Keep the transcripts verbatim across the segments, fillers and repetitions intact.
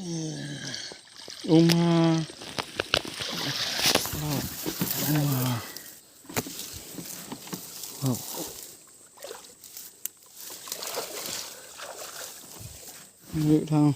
Uma. Uma. Wow. Yuk, thang.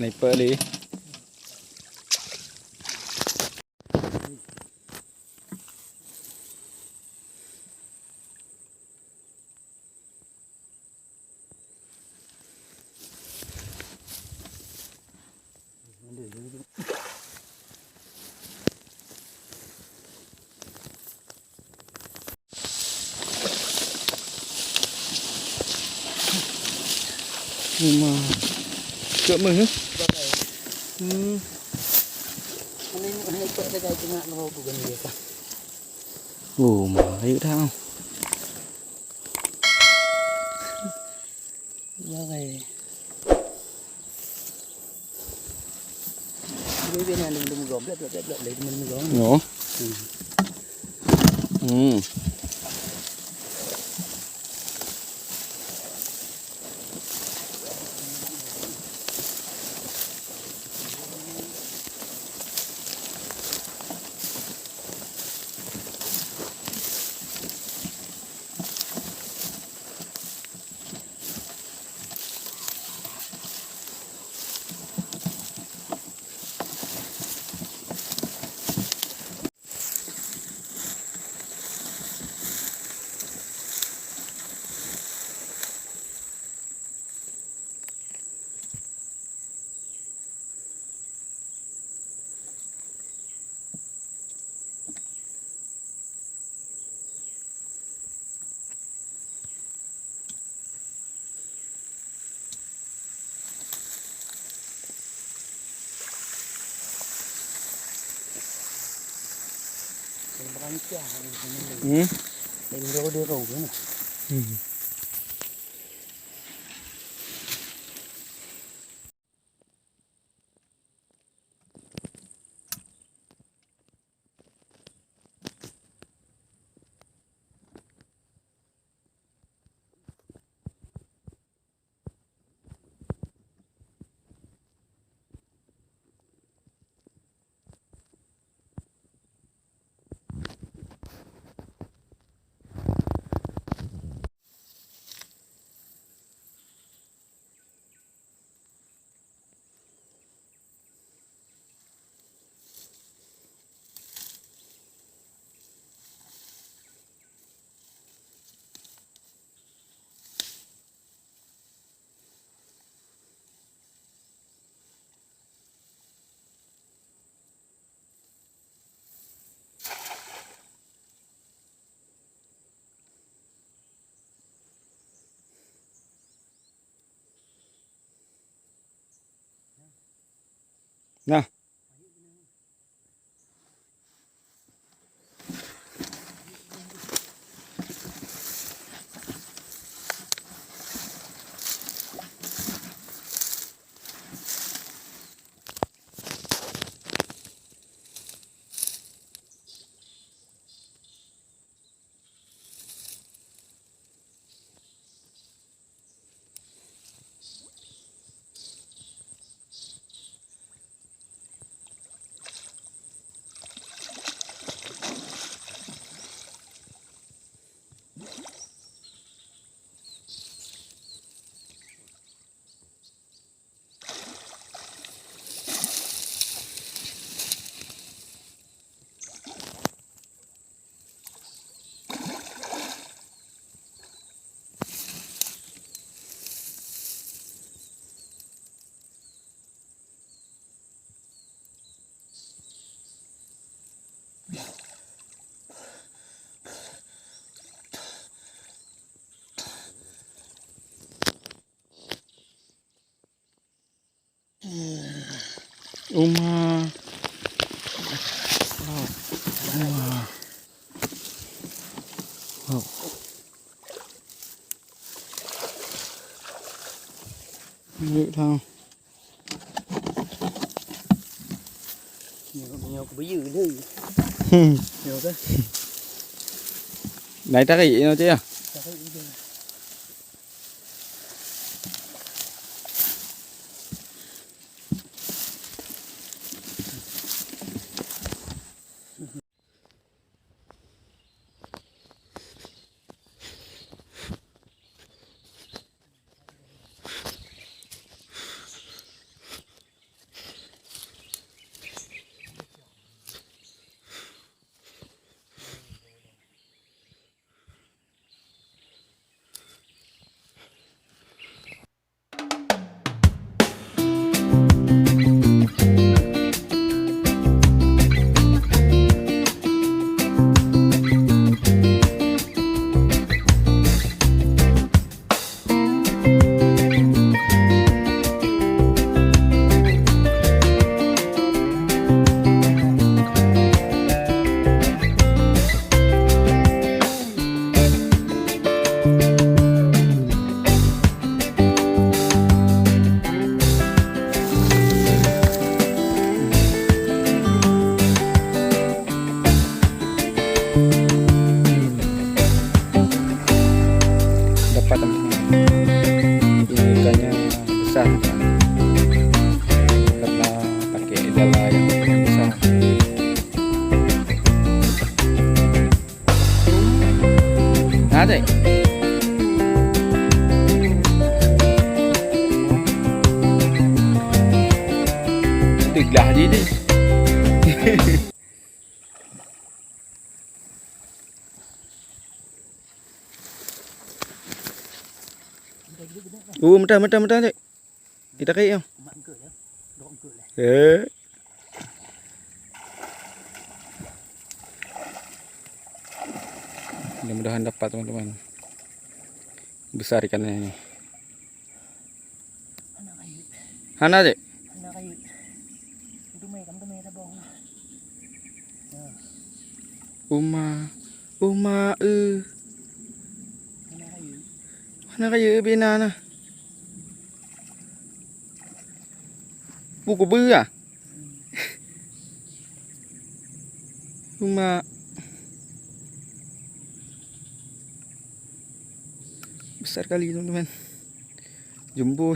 Sniper lé. Uma. Cok meuh, eh? Hmm. Uma, ayo dah. Bagai. Dia, dia nak dum-dum gom, blek, blek, blek, blek, blek, dum-dum gom. No. Hmm. Hmm. Hmm. Hmm. Nah. Uma. Uma. Wow. Nyoe thang. Nyoe, nyoe keubeuyeu lé. Hmm. Nyoe kan. Nai tarik nyoe, cik, ya? Tarik je. Dapat, ini ikannya besar, karena pakai jala yang besar. Nah, cek. Deglah je ni. Oh, mentah, mentah, mentah, cek. Kita kayak, ya. Eh. Mudah-mudahan dapat, teman-teman. Besar ikannya ini. Hana, cek? Uma, uma, eh. Hana kaya bina nah. Buku beurah. Uma. Besar kali, teman-teman. Jumbo.